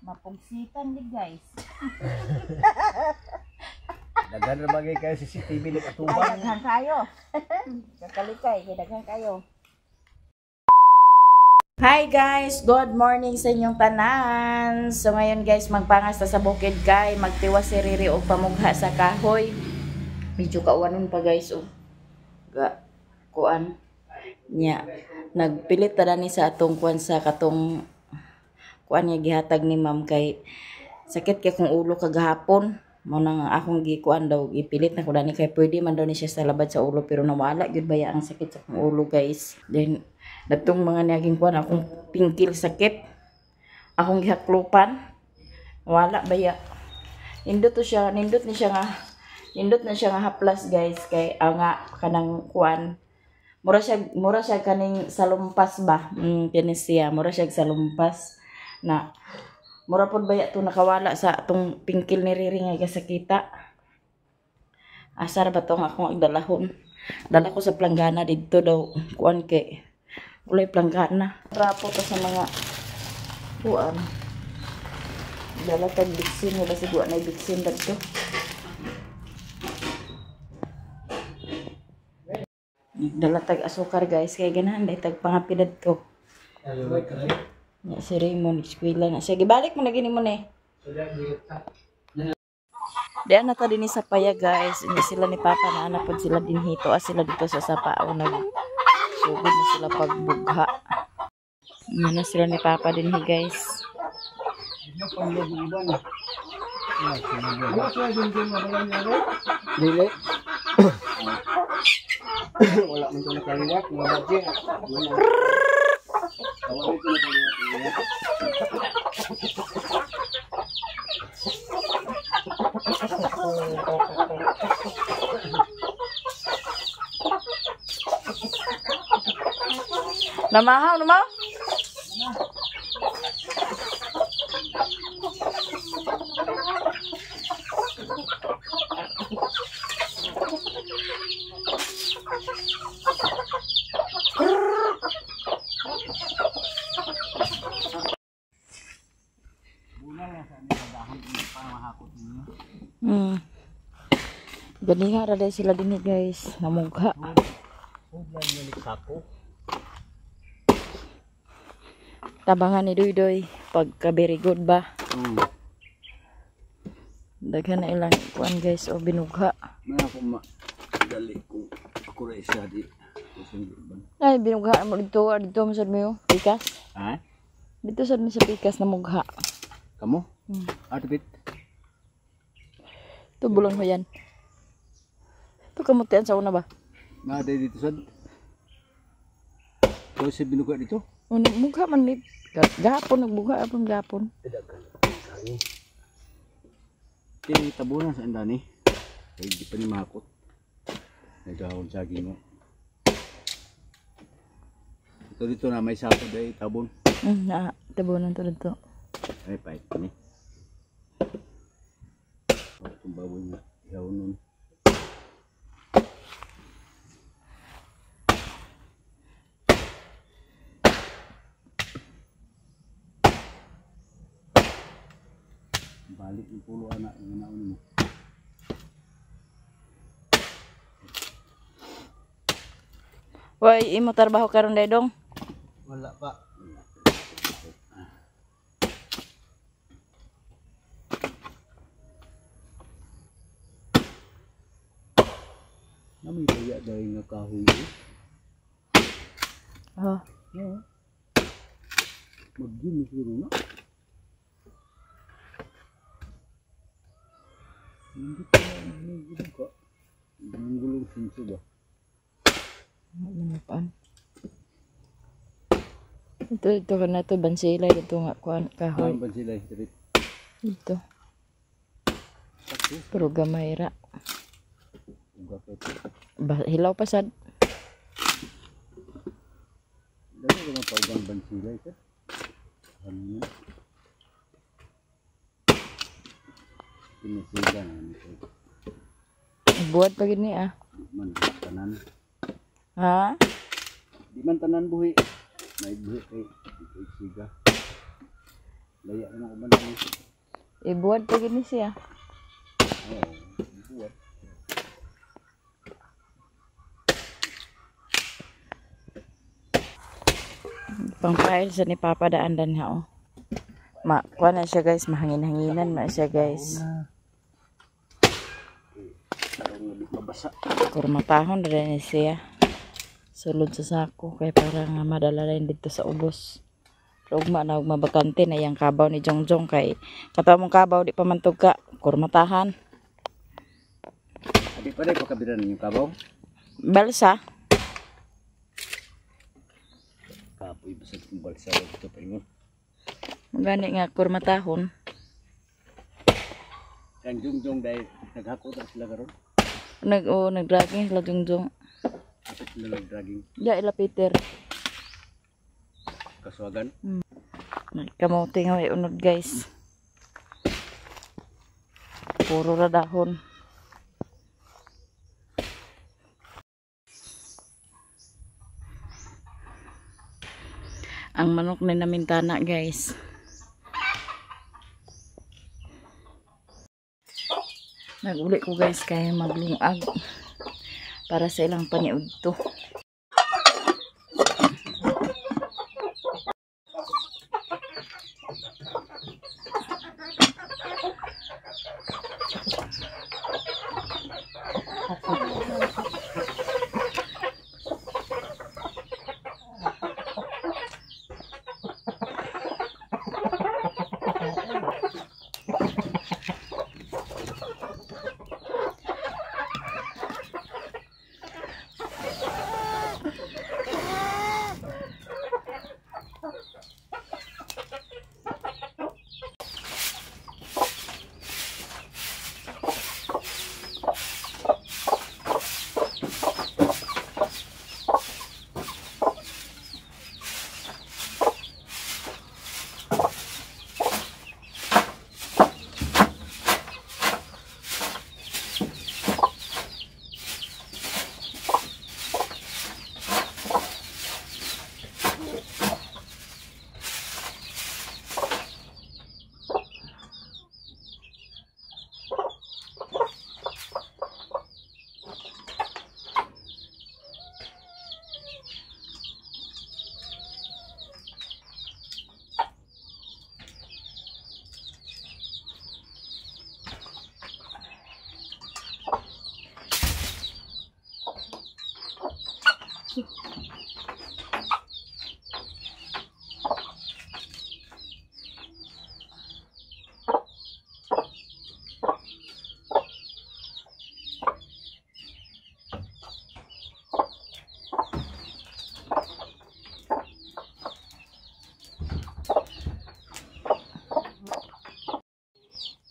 Mapugsitan di guys. Daghan ra bagay kayo CCTV ni Ay, katubang. daghan kayo. Kakalikay, kay daghan kayo. Hi guys! Good morning sa inyong tanan! So ngayon guys, magpangas ta sa bukid kay magtiwas si Riri og pamugha sa kahoy. Medyo kauwanon pa guys og ga kuan nya. Nagpilit ta ni sa atong kuan sa katong kuan nga gihatag ni ma'am kay sakit kay kung ulo kagahapon. Mao nang akong gikuan daw ipilit na ko dani kay pwede man daw ni siya sa labad sa ulo pero nawala gyud baya ang sakit sa akong ulo guys. Then datong mga niaging kuan akong pingkil sakit. Akong gihaklupan. Wala baya. Nindot to siya, nindot ni siya nga nindot na siya nga haplas guys kay nga kanang kuan. Mura siya kaning salumpas ba? Kini siya, mura siya salumpas na mura pod baya to nakawala sa atong pingkil ni Riri nga kasakita. Asar ba to nga akong agdalahon? Dala ko sa planggana didto daw kuan kay walay planggana. Rapo to sa mga kuan. Dala tag biksin, wala siguro na biksin dadto. Dala tag asukar guys kay ganahan day tag pangapi dadto. Nya si Raymond eskwela na siya. Gibalik mo na gini mo ni. Diyan na ta dinhi sa paya guys. Hindi sila ni Papa na ana pod sila dinhi to. Sila dito sa sapa o nag sugod na sila pagbugha. Ano na sila ni Papa dinhi guys. Dili. Wala man to nakaliwat, mga badye. Wala. Wala ito nakaliwat. Namahaw, namahaw. Gani nga ra sila dinhi guys, namugha. Tabangan ni Duydoy pagka very good ba. Daghan na ilang kuan guys o binugha. May ako dali kung ako ra isa di. Ay binugha mo dito, dito mo sad mo pikas. Ha? Dito sad mo sa pikas namugha. Kamo? Atbit. Ito bulon mo yan. Ito kamutian sa una ba? Na dito sad. Ko si binugha dito? Una mugha man ni gahapon nagbugha apon gahapon. Kini tabunan sa indani. Kay di pa ni makot. Nagahon sa gingo. Ito dito na may sako dai tabon. Na tabunan to dito. Ay pait ni. Itong baboy nga ihawon nun. Balik ng pulo anak yung naon mo. Hoy, imo trabaho karon day dong? Wala pa. Nami kaya dahil nga kahoy eh. Oh. Oo. Mag-gym siguro na. Hindi ko na nagiging ka. Ang gulong sinso ba? Ano pa? Ito ka na ito. Bansilay. Ito nga. Kuan, kahoy. Ang bansilay. Ito. Pero gamay ra. Ba, hilaw pa sad. Dali ko na paugang bansilay sir. Ano yun? Pinasiga na nito. Buhat pa gini ah. Di man tanan. Ha? Di man tanan buhi. May buhi kay siga. Laya naman ko man ni. Ibuwad pa gini siya. Oo, ibuwad. Pang-file sa ni Papa daan dan ha oh. Ma, kuha na siya guys, mahangin-hanginan na siya guys. Mabasa. Kurmatahon na rin siya. Sulod sa sako kay para nga madala rin dito sa ubos. Rugma na ug mabakante na iyang kabaw ni Jongjong kay katawa mong kabaw di pa man tugka kurmatahan. Abi pa dai pakabiran ninyo kabaw. Balsa. Kapoy basta kung balsa dito pa ingon. Gani nga kurmatahon. Kang Jongjong dahil naghakot ra sila karon. Nag-dragging sila Jongjong. Ato sila nag-dragging. Ya ila Peter. Kaswagan. Kamote nga may unod guys. Puro ra dahon. Ang manok ni namintana guys. Naguli ko guys kay maglungag para sa ilang paniudto.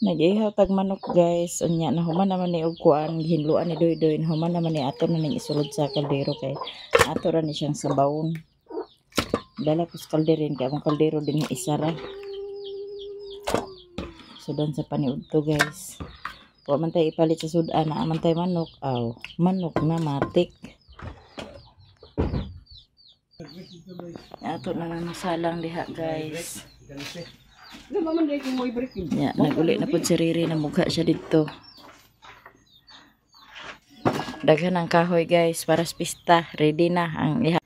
Nag-ihaw tag manok guys. Unya nahuman naman ni og kuan, gihinluan ni Doydoy, nahuman naman ni ato na ning isulod sa kaldero kay ato ra ni siyang sabawon. Dala ko sa kalderin kay among kaldero din isa ra. Sudan sa paniudto guys. Wa man tay ipalit sa sudan, naa man tay manok, aw manok na matik. Ato na lang masalang diha guys. Ya, naguli na pud si Riri, namugha siya didto. Daghan ang kahoy guys para sa pista. Ready na ang iha.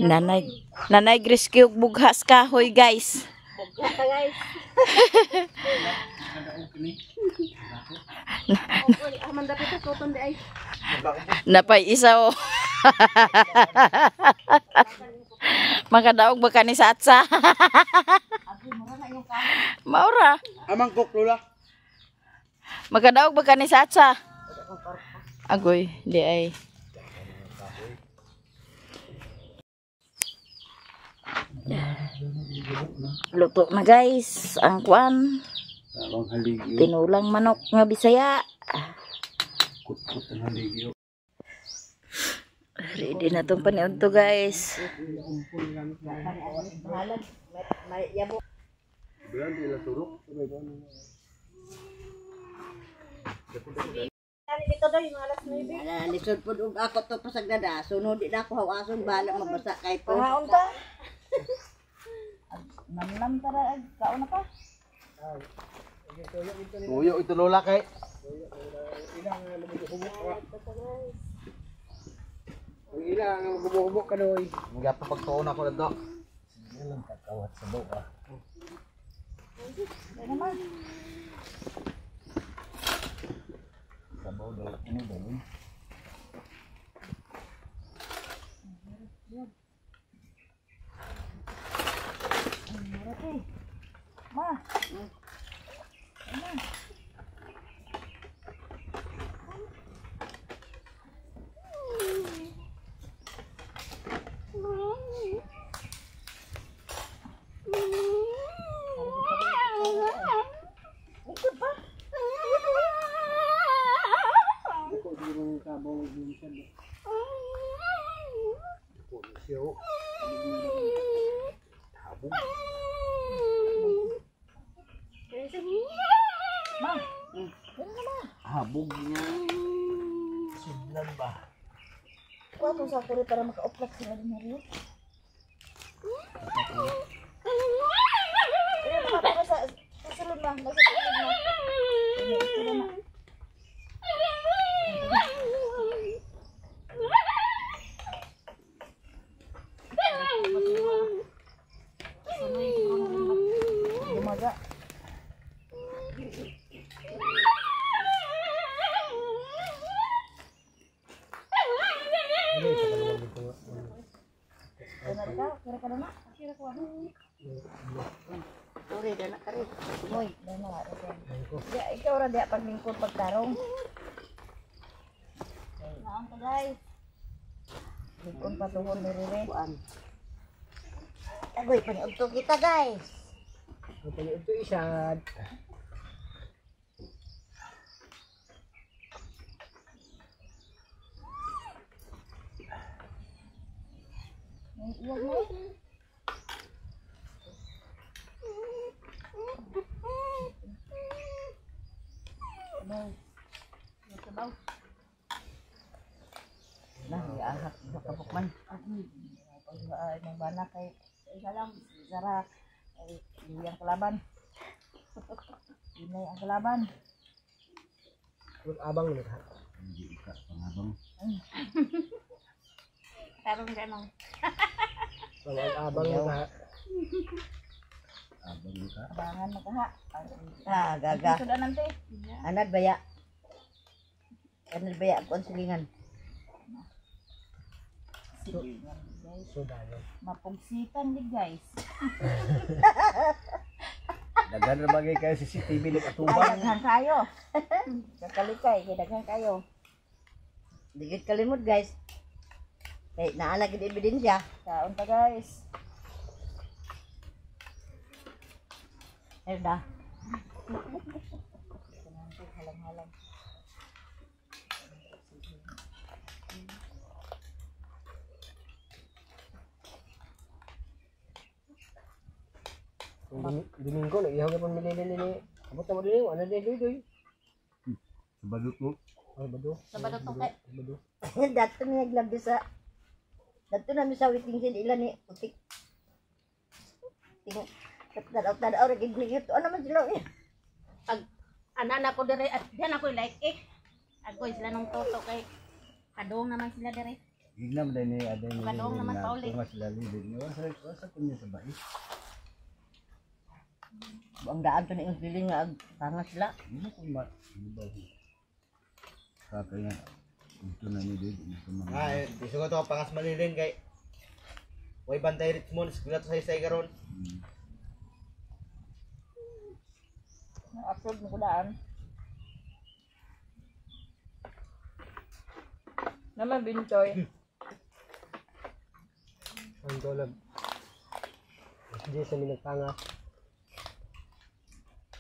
Nanay rescue bugha sa kahoy guys. Bugha ta guys. Napay isa oh. Makadaog ba ka ni sa atsa? Maura. Amang kok lola. Makadaog ba ka ni sa atsa? Agoy, di ay. Luto na guys ang kuan. Tinulang manok nga Bisaya. Kutkut ang haligyo. Ready na tong paniudto guys. Lisod po og ako to pasagdada. Sunod di na ako hawason bahala mabasa kay po. Pangaon ta. Namnam tara kaon na pa. Tuyo ito lola kay. Ang ilang ang gubo-gubo ka doy. Magapapagtuon ako na do. Sige lang kakawat sa buka. Dali naman. Sabaw daw. Ano daw? Mura Ma. Ma. Ikot pa. Ako di mo kabong minsan. Ako siyo. Habog. Ma. Habog niya. Sudlan ba? Kuha to sa kuri para maka-uplak sila din hari. Pero makapaka sa sulod na, nasa sulod na. Ito na. Dumaga. Kira ka na? Kira ko ano? Uri na kare. Moy. Ya, ikaw ra diya paglingkod pagtarong. Naon ka guys? Lingkod patuhon ni Rere. Kuan. Agoy paniudto kita guys. Ang paniudto isad. Iwag mo. Sabaw. Sabaw. Nah, giahak bakabok man. Pag ng bana kay isa lang Zara ay iyang kalaban. Inay ang kalaban. Abang na ka. Hindi ka pangabang. Tarong ganong. Abang na ka. Abang ka. Abangan makaha. Ah, gaga. Sudan nante. Anad baya. Anad baya ako ang silingan. Silingan guys. Sudan. Mapugsikan di guys. Daghan ra bagay kayo sa CCTV Ay, nakatubang. daghan kayo. Kakalikay, kay daghan kayo. Digit kalimot guys. Kay naa na gid ebidensya. Kaon ta guys. Erda. Halang-halang. Domingo na ihaw ka pang milili ni. Abot na mo din, ano din doy. Sabado ko. Sabado. Sabado to kay. Sabado. Dato mi naglabi sa Dato na mi sa waiting shed ila ni putik. Tingog tadaw-tadaw ra gid mi. Ano man sila eh. Pag ana na ko dire at diyan ako like eh. Agoy sila nung toto kay kadong naman sila dire. Gignam din ni aday ni. Kadong naman pauli. Tunga sila libid. Wasa kunya sa bais. Ang daan to ni ang feeling nga pangas sila. Hindi ko ma. Kakay nga. Ito na ni Did. Ito mga. Ah, gusto ko to pangas malilin kay way bantay Richmond, eskwela to sa isay karon. Upload mo ko daan. Naman bintoy. Ang dollar. Hindi sa mi nagpangas.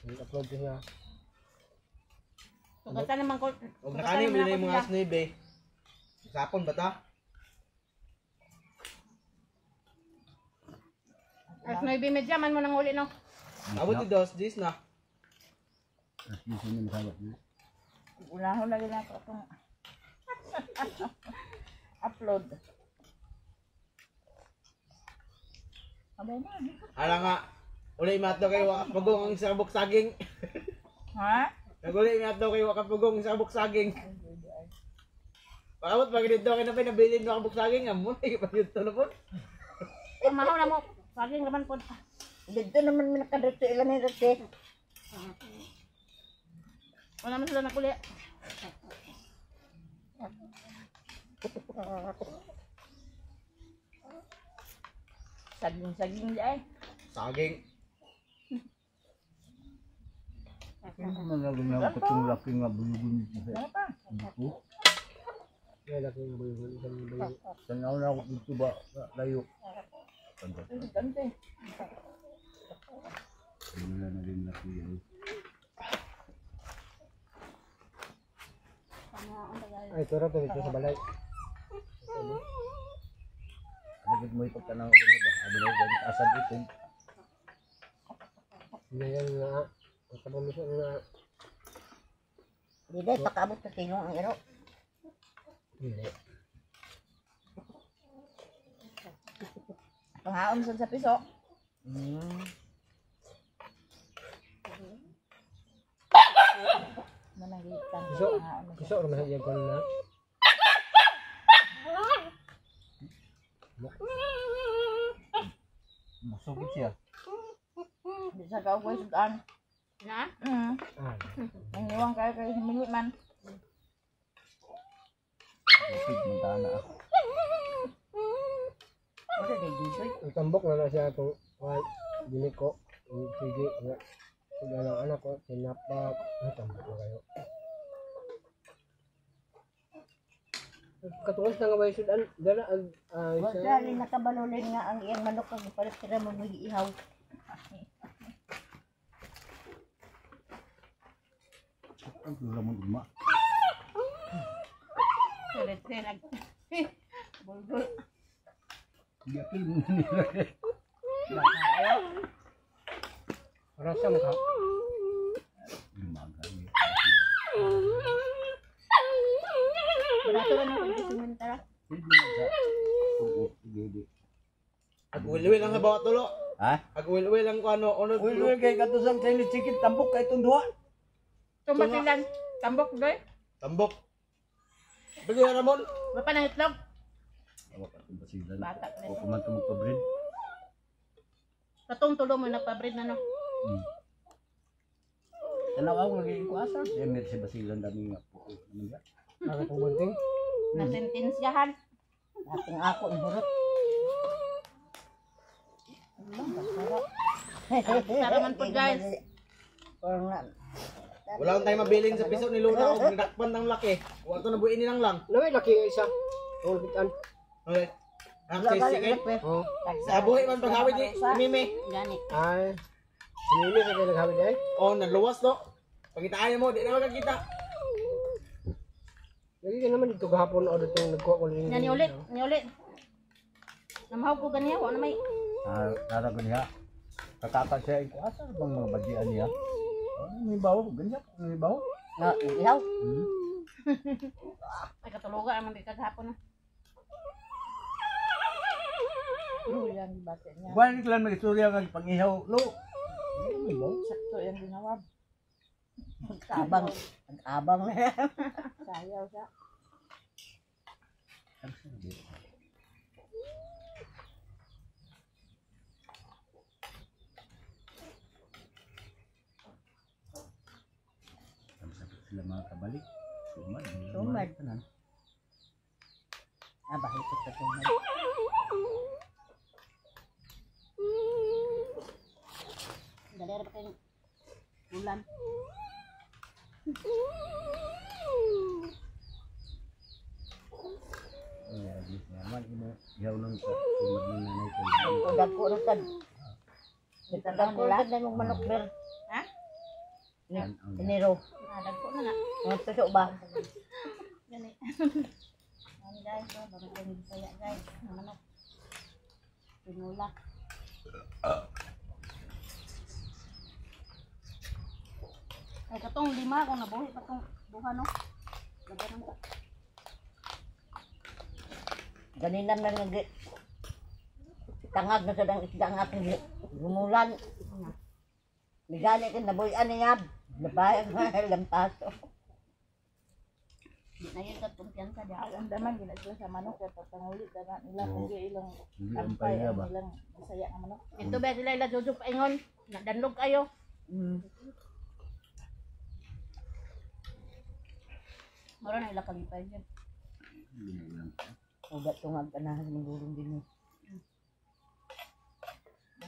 Nag-upload ko siya. Sugatan naman ko. Og nakani mo na yung mga 9. Sapon ba ta? Alas 9:30 man mo nang uli no. Abot ni dos, dis na. Tapos gusto niya masawat niya. Unahon lagi na ako itong upload. Abay na. Ala nga, Uli imat daw kay wakapugong ang isang kabuk saging. Ha? Naguli imat daw kay wakapugong ang isang kabuk saging. Paabot pag dito kay na pinabilin mo kabuk saging amo na ipayuto na po. Kumahaw na mo. Saging naman po. Dito naman mi nakadto ilan ni dito. Wala man sila nakuli. Saging-saging di ay. Saging. Ano na katong laki nga buyugon dito sa Ano pa? buko. Ay, laki ng buyugon. Isang buyugon. Tanaw na ako dito ba layo. Tanda. Dante. Wala na rin laki ay. Ay, ito ra to dito sa balay. Nagid mo ipagtanaw ko na ba? Abi na ganit asa dito. Ngayon nga. Ang sabon mo siya nga. Di dai pakaabot sa tilong ang iro. Hindi. Panghaon sad sa piso. Managitan. Piso. Piso ra man iya kon na. Busog siya. Di sa kaugoy sudan. Na? Ah. Nangiwang kayo kayo humingi man. Busog man tana ako. Wala day dito. Ang tambok na na siya itong ay, giniko. Sige, nga. Sila ng anak ko, tinapa. Ay, tambok na kayo. Katuwas na nga ba yung sudan? Dala, ang, ay, Wa sa... dali nakabalulin nga ang iyang manok kag palit sila mo ihaw. Ang wala mo ugma. Sirit-sirit. Bulbul. Giapil mo nila. Rasa mo ka. Lumaga. Barato ra nang pagsimentara. Hindi na sa tuo gidi. Ag-uwi lang sa bawat tulo. Ha? Ag-uwi lang ko ano ono. Uy, uy, kay katusang Chinese chicken tambok kay itong duha. Tumatilan. Tambok doy. Tambok. Bili na Ramon. Wala pa ng itlog. Awa ka itong basilan. Bata na O kuman ito magpa-bread. Katong tulo mo nagpa-bread na no. Tanaw ako lagi ko asa. Eh, mer si basilan dami nga po. Ano ba? Para itong bunting. Nasentensyahan. Akong ako ang hurot. Tara man po guys. Parang na. Wala akong tayo mabilin sa piso ni Luna og nagdakpan ng laki. Wa to nabuin nilang lang. Naway, laki nga isa. Ang lapitan. Okay. Ang sisi kay. Oh. Sa buhi man paghawid ni Mimi. Gani. Ay. Sinili sa kayo naghawid ay. Oh, naluwas no. Pangitaan mo, di na magkakita. Lagi ka naman dito gahapon o dito nagkuha ko rin. Nga ni ulit, ni ulit. Namahaw ko ganiya, wala may Tara ko niya. Kakaka siya ko asa bang mga badian niya. Ano may bawo ganyan, may bawo. Nga ihaw. Ay katuluga ang di kagahapon na. Yan bata niya. Buwan ni lang magistorya nga pangihaw lo. Ano may bawo? Sakto yan ginawab. Abang, abang na. Sayaw siya. Sila mga kabalik. Sumad. Sumad. Tanan. Ah, bahit sa sumad. Dali ra ba kayong ulan. Ay, agis naman imo ihaw nang sa sumad ng nanay ko. Dagko ra tad. Dagko ra tad mong manok ber. Ha? Enero. Ah, dagko na nga. Mga tuso ba? Gani. Ano guys, oh, bakit kami Bisaya guys, ng manok. Pinula. Ay katong lima kung nabuhi pa tong duha no. Lagaran ta. Ganina man nag tangag na sa dang isda ang akong gumulan. Migali ka nabuyan niya. Labay ang lampaso. Di na yun ka kumpiyansa diha. Ang daman gina sila sa manok kay pagpanguli dana nila Oo. kung di ilang Hindi ang ampay pahinga ang ba? ilang Bisaya nga manok. Ito ba sila ila jojo paingon. Nadanlog kayo. Mura na ila kalipay niya. Ugat tungag ka na sa gulong din eh.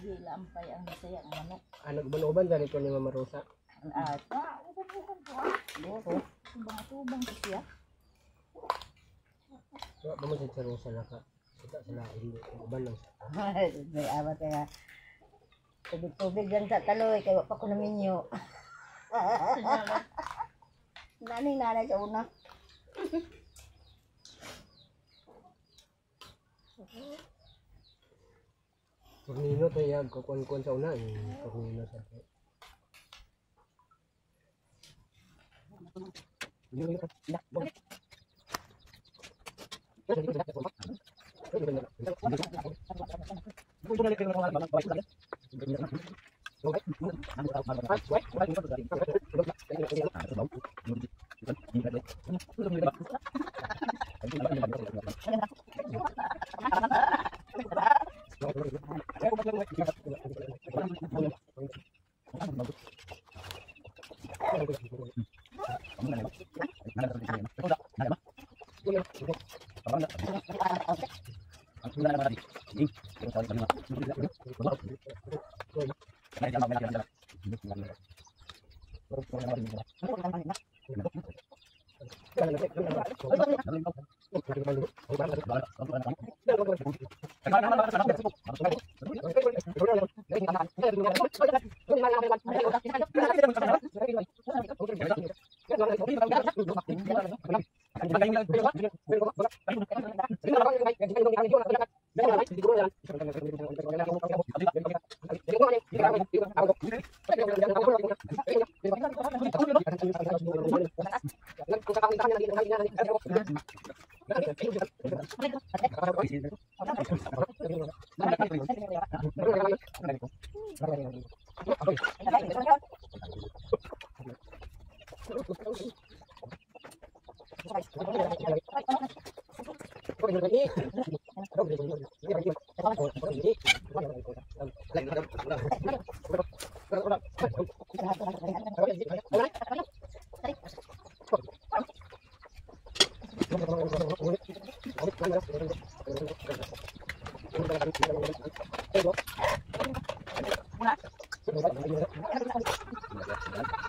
Di ila ampay ang Bisaya nga manok. Ano uban-uban dali ko ni Mama Rosa. At Ah, uban-uban ko ah. buko. Tubang-tubang ko siya. Wa ba mo si Rosa na ka? Kita sila hindi uban lang sa. May awa kaya. Tubig-tubig lang sa taloy kay wa pa ko naminyo. Nanay nanay sa una. Tornino to yag kukuan-kuan sa una eh. Tornino sa.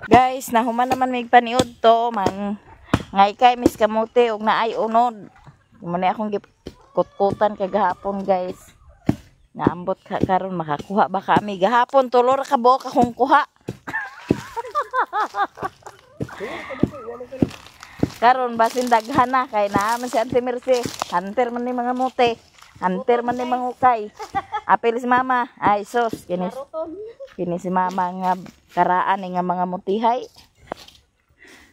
Guys, nahuman naman mig paniud to mang ngay kay Miss Kamote og naay unod. Mo na akong gikutkutan kagahapon, guys. Naambot ka karon makakuha ba kami gahapon tulo ra ka buok akong kuha. Karon basin daghan na kay naa man si Auntie Mercy. Hunter man ni mga mote. Hunter man ni mga ukay. Apil si mama. Ay sus, kini kini si mama nga karaan ni nga mga mutihay.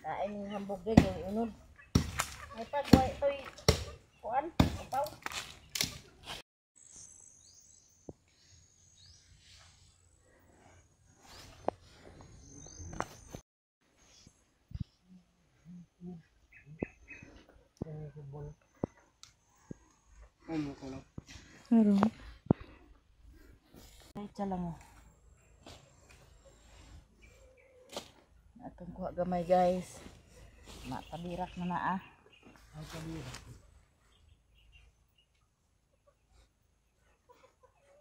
Kain yung hambog din yung unod. May pagway toy kuan upaw. Meron. Ay, lang oh. Atong kuha gamay, guys. Matabirak na na ah.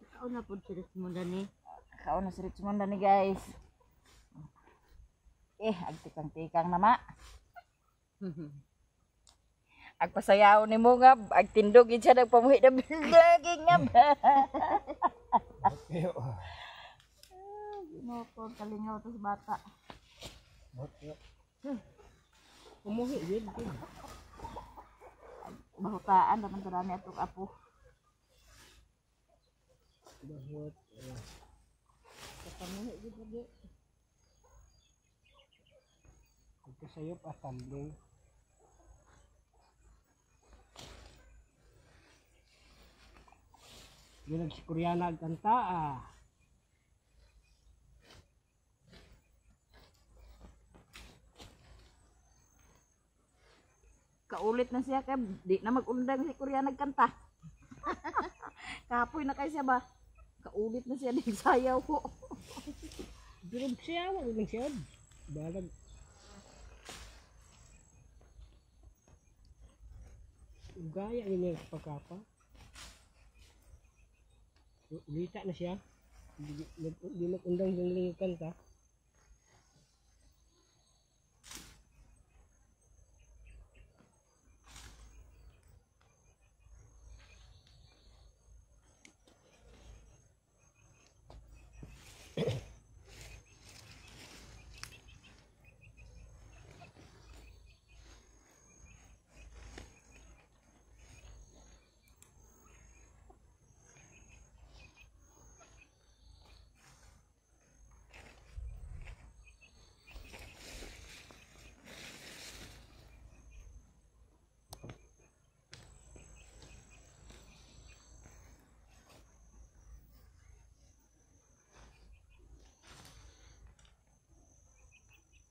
Kaon na pud si Richmond ani. Kaon na si Richmond ni guys. Eh, agtikang-tikang na ma. Agpasayaw ni mo nga, agtindog yun siya nagpamuhi na bilaging nga ba. Ginoo ko, kalingaw to sa bata. Umuhi yun. Bahutaan naman karami atong apo. Bahut. Ito sa'yo pa tumbling. Yun si Koreana ang kanta ah. Kaulit na siya kay di na magundang si Korea nagkanta. Kapoy na kay siya ba? Kaulit na siya din sayaw ko. Pero siya wala lang siya. Balag. Gaya ni pagkapa. Ulita na siya. Di magundang ng kanta.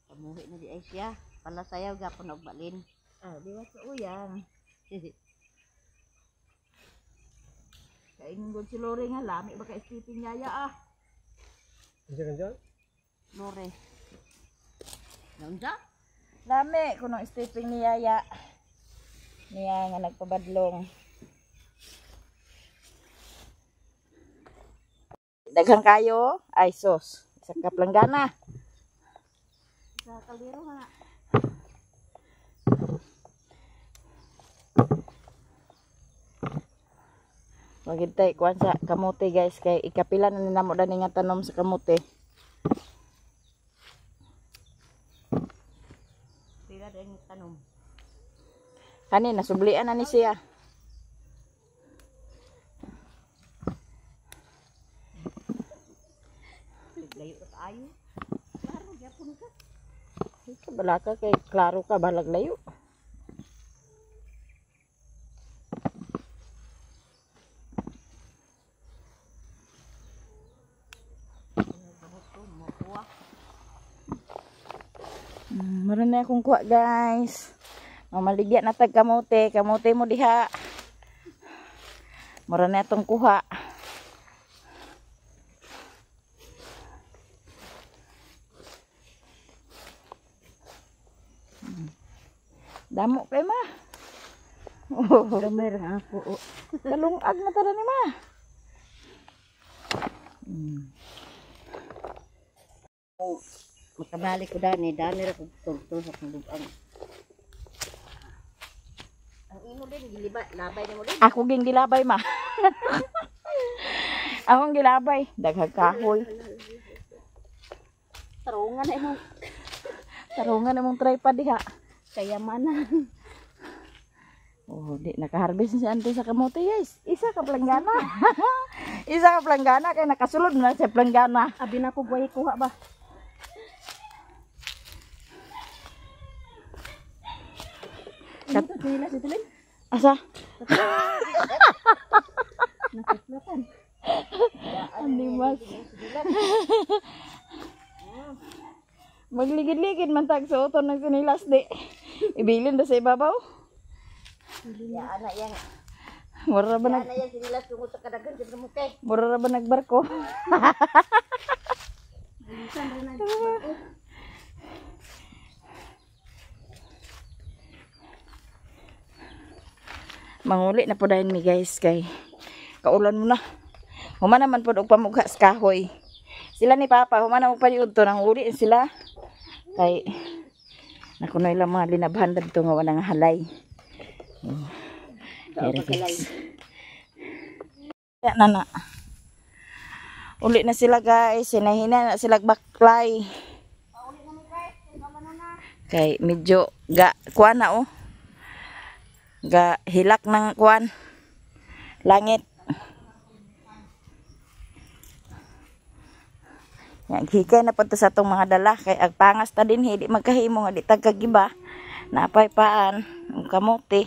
Pamuhi na di ay siya. Pala sayaw gapon og balin. Ah, di ba sa uyang. Kaingon si Lore nga lami ba kay sleeping yaya ah. Isa kan dyan? Lore. Naunsa? Lami kuno sleeping ni yaya. Niya nga nagpabadlong. Daghang kayo ay sos. Isa ka planggana. Sa kaldero ha. Magintay kuan sa kamote guys kay ikapila na namo dani nga tanom sa kamote. Pila din tanom. Kani nasublian na ni siya. Layo ra kaayo. Klaro gyapon ka. Ika balaka kay klaro ka balag layo. Meron na akong kuha guys. Mamaligya na tag kamote. Kamote mo diha. Mura na itong kuha. Damo kay ma. Oh. Gamay ra ako. Kalungag na tara ni ma. Makabalik ko dani, dani ra kog turtur sa kong bubang. Ang imo din giliba, labay nimo din. Ako ging gilabay ma. Akong gilabay, daghang kahoy. Tarungan na imong Tarungan imong tripod diha. kayamanan. Oh, di nakaharvest si auntie sa kamote guys. Isa ka planggana. Isa ka planggana kay nakasulod na sa planggana. Abi na ko buhay kuha ba. Asa? Animas. Magligid-ligid man tag suoton ng sinilas di. Ibilin da sa ibabaw. Ya ana yang Mura ba nag ana yang sinilas tungod sa kadaghan sa kamote. mura ra ba nagbarko? Manguli na po dahil mi guys kay kaulan mo na. Human naman po og pamugha sa kahoy. Sila ni Papa, human naman pa yun to nang uli sila. Kay nakunoy lang mga linabhan dito nga wala nga halay. Oh. Here guys. Na na. Uli na sila guys, hinahina na sila baklay. Kay medyo ga kuan na oh. Ga hilak ng kuan langit. Yan, hikay na punta sa atong mga dala kay agpangas ta din di magkahimo nga di tagkagiba. Napay paan ang kamote.